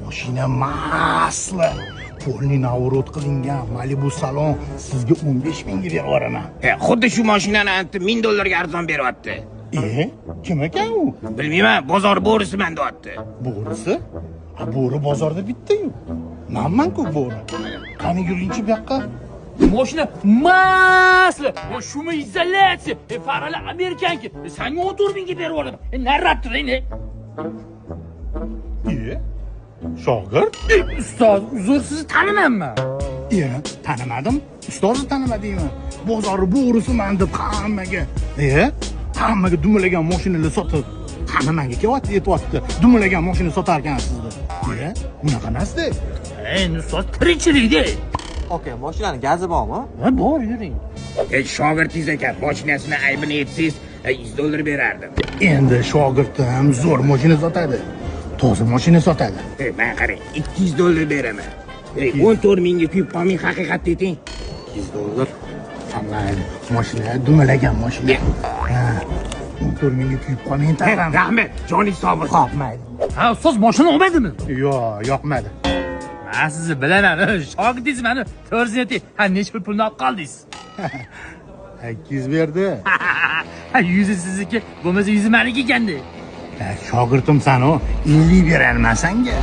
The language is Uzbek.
Mashina масло. Полный наворот qilingan Malibu salon sizga 15 mingga berib yuboraman. Xuddi shu mashinani anti 1000 dollarga arzon beryapti. E, kim ekan u? Bilmayman, bozor bo'risiman deyapti. Bo'risi? Ha, bo'ri bozorda bitta-yu. Manman-ku bo'ri. Qani yuringchi bu yoqqa. Mashina масло, шумоизоляция, faralar amerikanki. Sanga 14 mingga berib yuboraman. Nariroq turing. E, shogird? Ustoz, uzr, sizni tanimayman. E, tanimadim. Ustozni tanimadingmi? Bozorni bo'risiman deb hammaga. E, hammaga dumalagan mashinalar sotib, hamma menga kelyapti, aytyapti. Dumalagan mashina sotar ekansiz deb. E, unaqa emasda. Endi ustoz, tirikchilikda. Aka, mashinani gazi bormi? Ha, bor, yuring. Shogirdingiz ekan, mashinasini aybini aytsangiz, 100 dollar berardim. Endi shogirdim zo'r mashina sotadi. Toza mashina sotadi. Men qarang, 200 dollar beraman. 14 mingga kuyib qolmang, haqiqatni ayting. 200 dollar. Mayli, mashina dumalagan mashina. Ha, 14 mingga kuyib qolmang, tag'am. Rahmat, joningiz sog' bo'lsin. Xo'p, mayli. Ha, ustoz, mashina olmaydimi? Yo'q, yoqmadi. Men sizni bilaman, shogirdingiz mani. To'g'risini ayting. Ha, necha pul pulni olib qoldingiz? 200 berdi. Ha, yuzi sizniki, bo'lmasa yuzi meniki ekanda. Shogirdimsan u, 50 berarman sanga.